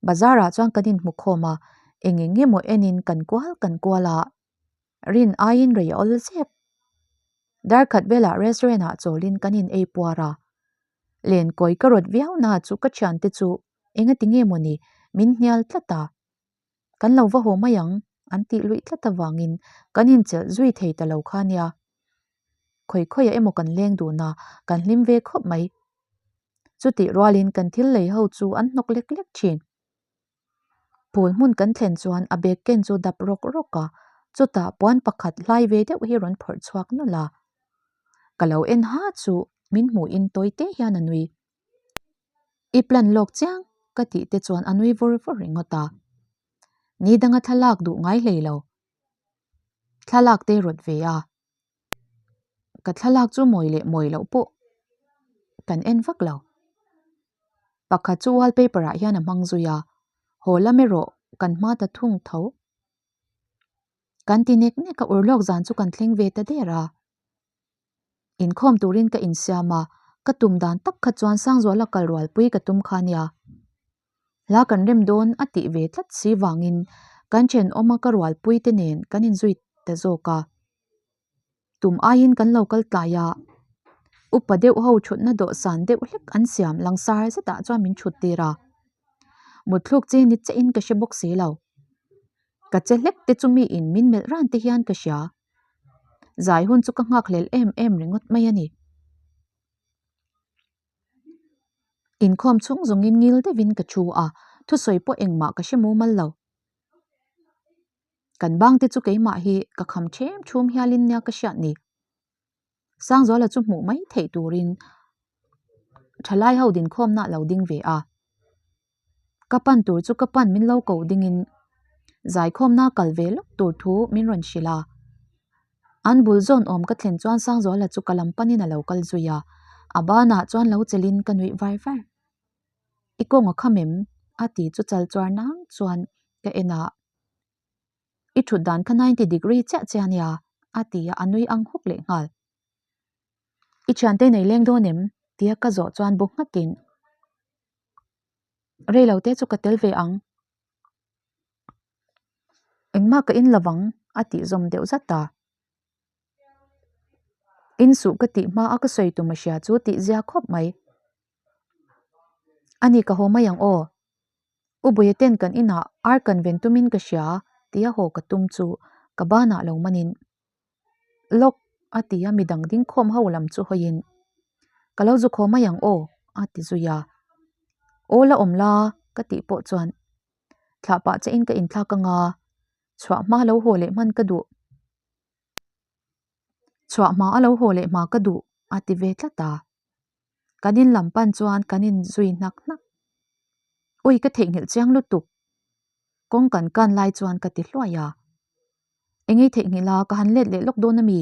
Bazar ah chuan kan inhmu khawm a, eng eng emaw enin kan kual kan kual a, rin aiin rei a awl zep. Darkhat velah restaurant ah chawlin kan in ei puar a, len kawi ka rawt viau na chu ka thiante chu engati nge mawni min hnial tlat a, kan lo va haw mai ang an tih luih tlat avangin kan inchelh zui thei ta lo kha nia. Khawi khawiah emaw kan leng dun a, kan hlim ve khawp mai. Chutih rualin kan thil lei ho chu an hnawk lek lek thin. Phul hmun kan thlen chuan a bag ken chu dap rawk rawk a, chutah puan pakhat hlai ve deuh hi rawn phawrh chhuak nawlh a. Ka lo en ha chu min hmuhin tawi te hian a nui. I plan lawk chiang ka tih te chuan a nui vur vur ringawt a. Ni danga thlalak duh ngai hlei lo. Thlalak te rawt ve a. Ka thlalak chu mawi leh mawi loh pawh kan en vak lo. Pakhat chu wallpaper ah hian a hmang zui a, haw lam erawh kan hma ta thung tho. Kan ti nek nek a urlawk zan chu kan thleng ve ta der a. Inkhawm turin ka insiam a, ka tum dan tak kha chuan Sangzuala kal rualpui ka tum kha nia. Hla kan rem dawn a tih ve tlat si vangin kan thenawma ka rualpui te nen kan inzui ta zawk a. Tum aiin kan lo kal tlai a. Upa deuh ho thutna dawhsan deuh hlek an siam langsar zetah chuan min thut tir a. Mutthluk chi ni chiah in ka hre bawk si lo. Ka che hlek te chu mi in min melh ran te hian ka hria. Zai hun chu ka nghak hlel em em ringawt mai a ni. Inkhawm chhung zawngin ngil deuhin ka thu a, thusawi pawh engmah ka hre mumal lo. Kan bang te chu keimah hi ka kham ṭhem ṭhum hialin nia ka hriat ni. Sangzuala chu hmuh mai theih turin ṭhalai ho dinkhawmna a lo ding ve a. Ka pan tur chu ka pan min lo ko dingin zaikhawmna kal ve lawk tur thu min rawn hrilh a. An bul zawn awm ka thlen chuan Sangzuala chu ka lam panin a lo kal zui a, a banah chuan lo chelin ka nuih var var. I kawng a kham em? a ti chu chal chuar nang chuan ka en a. I thut dan kha 90 degree chiah chiah ania a ti a, a nui ang huk leh nghal. I thiante nei leng dawn em? tia ka zawh chuan bu nghatin Rei lo te chu ka tel ve ang. Engmah ka in lovang a tih zawm deuh zat ta. In suh ka tih hma a ka sawi tum a hria chu tih zia khawp mai. A ni ka haw mai ang aw. U Buia ten kan inah ar kan ven tumin ka hria tia haw ka tum chu ka banah lo manin Lawk a ti a midang ding khawm ho lam chu hawiin Ka lo zu khaw mai ang aw a ti zui a. Aw la awm la ka tih pawh chuan thlah pah che in ka inthlak anga chhuah hma lo haw leh hman ka duh. Chhuah hma a lo haw leh hma ka duh a ti ve tlat a. Kan in lam pan chuan kan in zui hnak hnak. Ui ka theihnghilh chiang lutuk. Kawng kan kan lai chuan ka ti hluai a. Engei theihnghilh a ka han let leh lawk dawn a mi?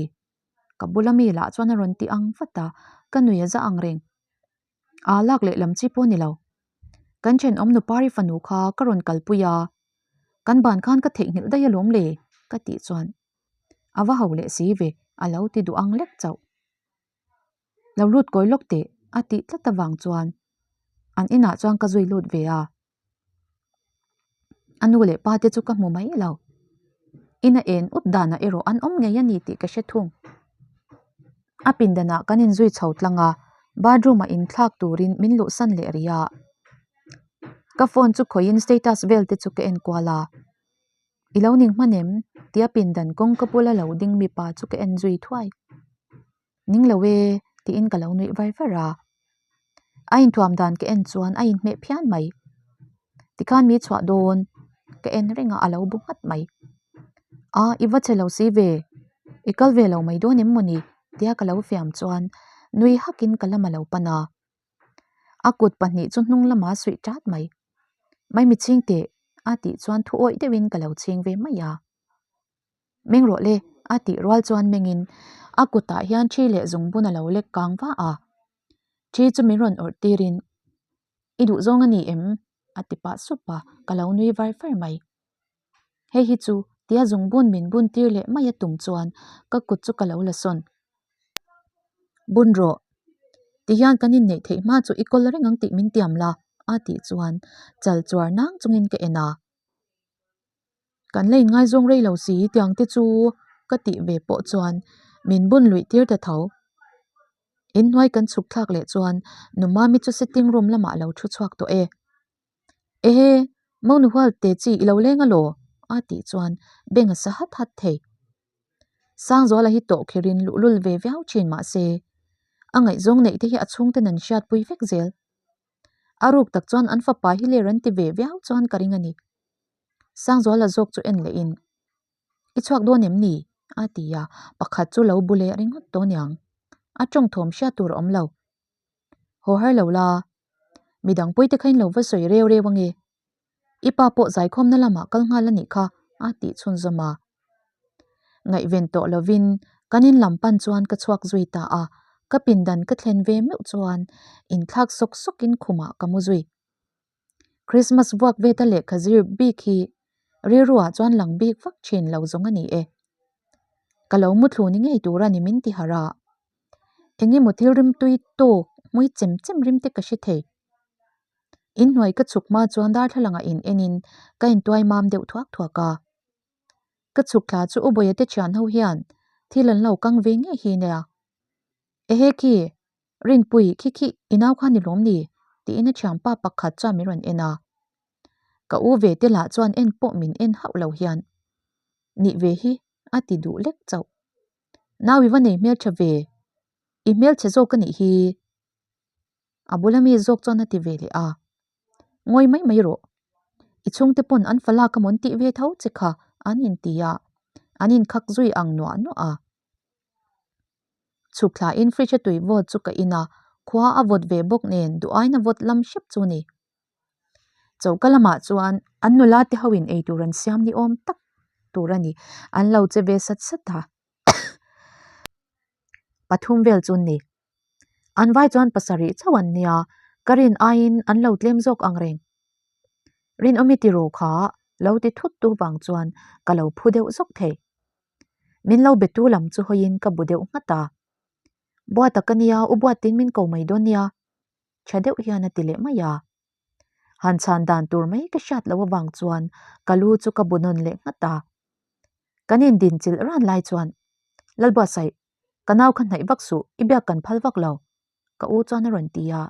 Ka bula mi lah chuan a rawn ti ang vat a, ka nui a za ang reng. Aa lak leh lam chi pawh a ni lo. Kan thenawm nupari fanu kha ka rawn kalpui a, kan ban khan ka theihnghilh daih alawm le ka tih chuan a va ho leh si ve a lo ti duh ang lek chauh. Lo lut kawi lawk teh a tih tlat avang chuan an inah chuan ka zui lut ve a. A nu leh pa te chu ka hmu mai lo. Ina en ut danah erawh an awm ngei a ni tih ka hre thung. A pindanah kan inzui chho tlang a, bathroom ah inthlak turin min luhsan leh rih a. Ka phone chu khawihin status vel te chu ka en kual a. I lo ning hman em? Tia pindan kawngka bula lo ding mipa chu ka en zui thuai. Ning lo e, tiin ka lo nuih var var a. A inthuam dan ka en chuan a inhmeh phian mai. Tikhan mi chhuah dawn ka en reng a, a lo bu nghat mai. A, i va che lo si ve, i kal ve lo mai dawn em mawni? tia ka lo fiam chuan nui hakin ka lam a lo pan a. A kut pahnih chu hnung lamah a suih ṭat mai. Maimi chhing teh a tih chuan thu awih deuhin ka lo chhing ve mai a. Meng rawh le, a tih rual chuan mengin a kutah hian ṭhi leh zungbun a lo lek kang va a. Ṭhi chu min rawn awrh tirin, I duhzawng a ni em? a ti pah sup a, ka lo nui var var mai. Hei hi chu tia zungbun min bun tir leh mai a tum chuan ka kut chu ka lo la sawn. Bun rawh, tihian kan inneih theih hma chu i kawl reng ang tih min tiam la, a tih chuan chal chuar nang chungin ka en a. Kan la inngaizawng rei lo si tiang te chu ka tih ve pawh chuan min bun luih tir ta tho. Inhnuai kan chhuk thlak leh chuan nu Mami chu sitting room lamah a lo thu chhuak tawh e. Ehe, Monu hual te chi i lo leng alaw? a tih chuan beng a sa hat hat thei. Sangzuala hi tawh kherin luhlul ve viau thin mahse a ngaihzawng neih te hi a chhungten an hriatpui vek zel. A ruk tak chuan an fapa hi ler an ti ve viau chuan ka ring a ni. Sangzuala zawk chu en leh in, I chhuak dawn em ni? a ti a, pakhat chu lo bu leh ringawt tawh aniang. A tawng thawm hriat tur a awm lo. Haw har lo la, midang pawite kha in lo va sawi reu reu ange. I pa pawh zaikhawmna lamah kal nghal a nih kha a tih chhunzawm a. Ngaihven tawh lovin kan in lam pan chuan ka chhuak zui ta a, ka pindan ka thlen ve meuh chuan inthlak sawk sawkin khumah ka mu zui. Christmas vuak veta lehkha zir bik hi rilruah chuan lang bik vak thin lo zawng a ni e. Ka lo muthlu ni ngei tur a ni min ti harh a. Eng emaw thil rimtui tawk hmui chem chem rim te ka hre thei. Inhnuai ka chhuk hma chuan darthlalangah in enin ka intuai mam deuh thuak thuak a. Ka chhuk thla chu U Bawia te thian ho hian thil an lo kang ve ngei hi nia. Ehe khi! Rinpui, khi khi i nau kha ni lawm ni? tiin a thianpa pakhat chuan min rawn en a. Ka u ve te lah chuan en pawh min en hauh lo hian, Nih ve hi a ti duh lek chauh. Nau i va nei hmeltha ve, i hmelchhe zawk a nih hi. A bula mi zawk chuan a ti ve leh a, Ngawi mai mai rawh. I chhungte pawn an fa lak amawn tih ve tho che kha an inti a, an inkhak zui ang nuah nuah a. Chhuk thlain fridge a tui vawt chu ka in a, khua a vawt ve bawk nen duh aiin a vawt lam hrep chu ni. Choka lamah chuan an nula te ho in eitur an siam ni awm tak tur a ni, an lo che ve sat sat a. Pathum vel chu ni. An vai chuan pasarih chauh an nia, ka rin aiin an lo tlem zawk ang reng. Rinawmi tiraw kha lo ti thut tu vang chuan ka lo phu deuh zawk thei. Min lo be tu lam chu hawiin ka bu deuh nghat a. Buata ka nia, u Buatin min ko mai dawn nia. Tha deuh hian a ti leh mai a. Han chhan dan tur mai ka hriat loh avang chuan ka lu chu ka bu nawn leh nghat a. Kan indinchilh ran lai chuan Lalbuatsaih, Ka nau kha hnaih vak suh, i biak kan phal vak lo, ka u chuan a rawn ti a.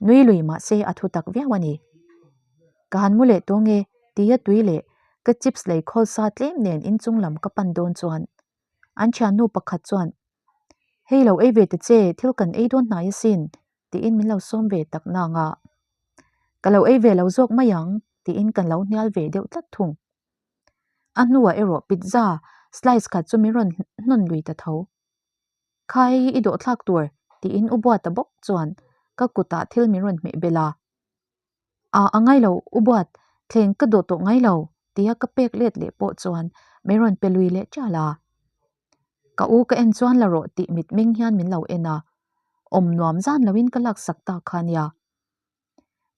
Nui lui mah se a thu tak viau a ni. Ka han mu leh tawng e, tia tui leh ka chips lei khawl sa tlem nen inchung lam ka pan dawn chuan an thiannu pakhat chuan, Hei lo ei ve ta che, thil kan ei dawn hnai asin, tiin min lo sawm ve tak nang a. Ka lo ei ve lo zawk mai ang, tiin kan lo hnial ve deuh tlat thung. A hnuah erawh pizza slice khat chu min rawn hnawn lui ta tho. Kha hei hi i dawhthlak tur tiin u Buata bawk chuan ka kutah thil min rawn hmeh belh a. A a ngai lo u Buat, thleng ka dawh tawh ngai lo tia ka pek let leh pawh chuan min rawn pe lui leh ṭial a. Ka u ka en chuan la rawh tih mitmeng hian min lo en a, awm nuam zan loin ka laksak ta kha nia.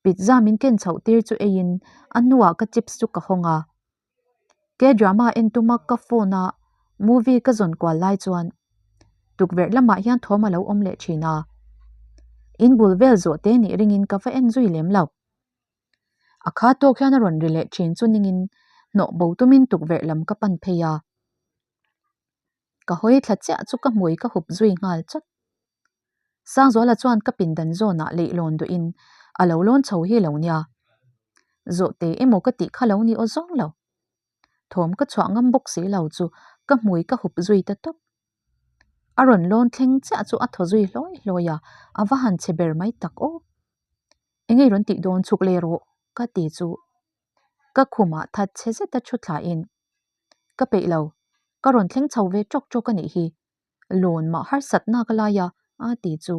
Pizza min ken chhoh tir chu eiin a hnuah ka chips chu ka hawng a. K-drama en tuma ka phone a movie ka zawn kual lai chuan tukverh lamah hian thawm a lo awm leh thin a. In bul vel zawh te nih ringin ka va en zui lem lo. A kha tawk hian a rawn ri leh thin chu ningin hnawh bo tumin tukverh lam ka pan phei a. Ka hawi thla chiah chu ka hmui ka hup zui nghal chawt. Sangzuala chuan ka pindan zawnah leihlawn duhin a lo lawn chho hi lo nia. Zawhte emaw ka tih kha lo ni aw zawng lo. Thawm ka chhuah ngam bawk si lo chu ka hmui ka hup zui ta tawp. A rawn lawn thleng chiah chu a thaw zui hlawi hlawi a, a va han chhe ber mai tak aw. Engei rawn tih dawn chhuk leh rawh ka ti chu ka khumah that chhe zeta thu thlain ka peih lo, ka rawn thleng chho ve tawk tawk a nih hi. Lawn mah harsat nak a lai a, a ti chu.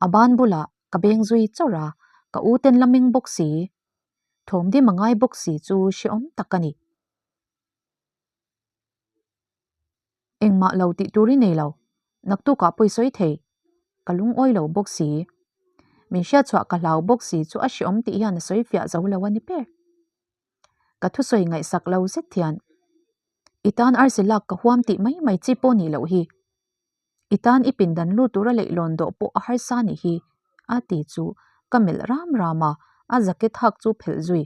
A ban bulah ka beng zui chawrh a, ka u ten la meng bawk si. Thawm dim a ngai bawk si chu hrehawm tak a ni. Engmah lo tih tur i nei lo, naktukah pawh i sawi thei. Ka lungawi lo bawk si. Min hriatchhuah ka hlau bawk si chu a hrehawm tih hian a sawi fiah zo lo a ni ber. Ka thusawi ngaihsak lo zet hian I tan arsi lak ka huam tih mai mai chi pawh nih loh hi. I tan i pindan lut tura leihlawn dawh pawh a harsa nih hi a ti chu ka melh ram ram a, a jacket hak chu phelh zui.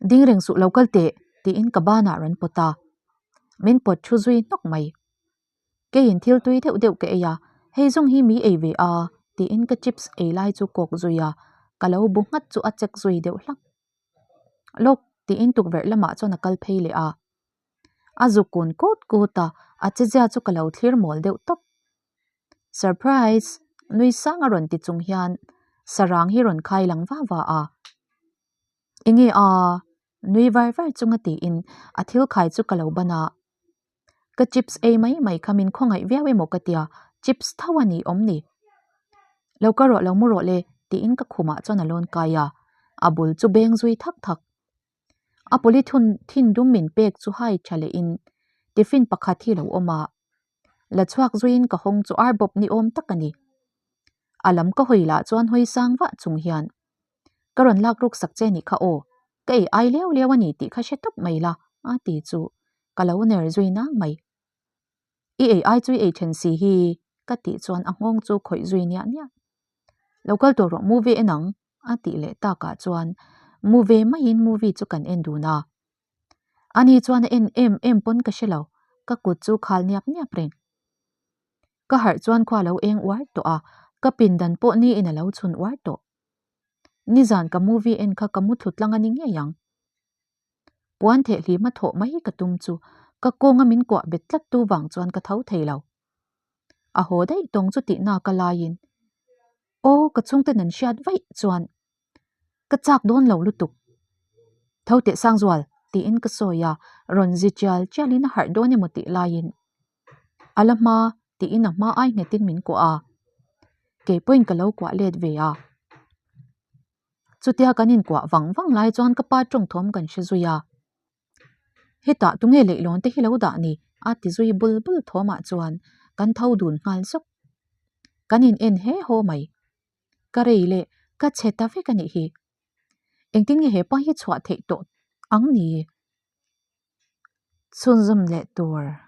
Ding reng suh lo kal teh tiin ka banah rawn pawt a, min pawt thu zui hnawk mai. Keiin thil tui deuh deuh ka ei a, hei zawng hi mi ei ve a tiin ka chips ei lai chu kawk zui a, ka lo bu nghat chu a check zui deuh hlak. Lawk tiin tukverh lamah chuan a kal phei leh a. A zuk kun kut kut a, a chezia chu ka lo thlir mawl deuh tawp. Surprise! Nui sang a rawn ti chung hian sarang hi rawn khai lang va va a. Enge a? Nui var var chunga tiin a thil khai chu ka lo ban a. Ka chips ei mai mai kha min khawngaih viau emaw ka tia, chips tho a ni awm ni. Lo ka rawh lo mu rawh le tiin ka khumah chuan a lawn kai a, a bul chu beng zui thak thak. A polythun thin dum min pek chu hai tha lehin tiffin pakhat hi lo awm a, la chhuak zuiin ka hawng chu ar bawp ni awm tak a ni. A lam ka hawi lah chuan hawi sang vah chung hian Ka rawn lak ruk sak che nih kha aw, ka ei ai leu leu a ni tih kha hre tawp mai la a ti chu ka lo ner zui nang mai. I ei ai chu i ei then si hi ka tih chuan a nghawng chu khawih zui niah niah. Lo kal tawh rawh movie en ang a tih leh takah chuan mu ve maiin movie chu kan en dun a. Ani chuan a en em em pawn ka hre lo, ka kut chu khal niap niap reng. Ka harh chuan khua lo eng uar tawh a, ka pindan pawh niin a lo chhun uar tawh. Nizan ka movie en kha ka mu thlu tlang a ni ngei ang. Puan thehhlima thawh mai ka tum chu ka kawnga min kuah bet tlat tu vang chuan ka tho thei lo. A haw daih tawng chu tih nak a laiin, Aw ka chhungten an hriat vaih chuan ka chak dawn lo lutuk. Tho teh Sangzual tiin ka sawi a, rawn zi chial chialin a harh dawn emaw tih laiin a la hma tiin a hma ai nghetin min kuah a, kei pawhin ka lo kuah let ve a. Chutia kan inkuah vang vang lai chuan ka pa tawng thawm kan hre zui a. Hetah tunge leihlawn te hi lo dah ni? a ti zui bul bul thawmah chuan kan tho dun nghal zawk. Kan in en he haw mai. Ka rei leh ka chhe ta vek a nih hi. Engtin nge hepa hi chhuah theih tawh ang ni? Chhunzawm leh tur.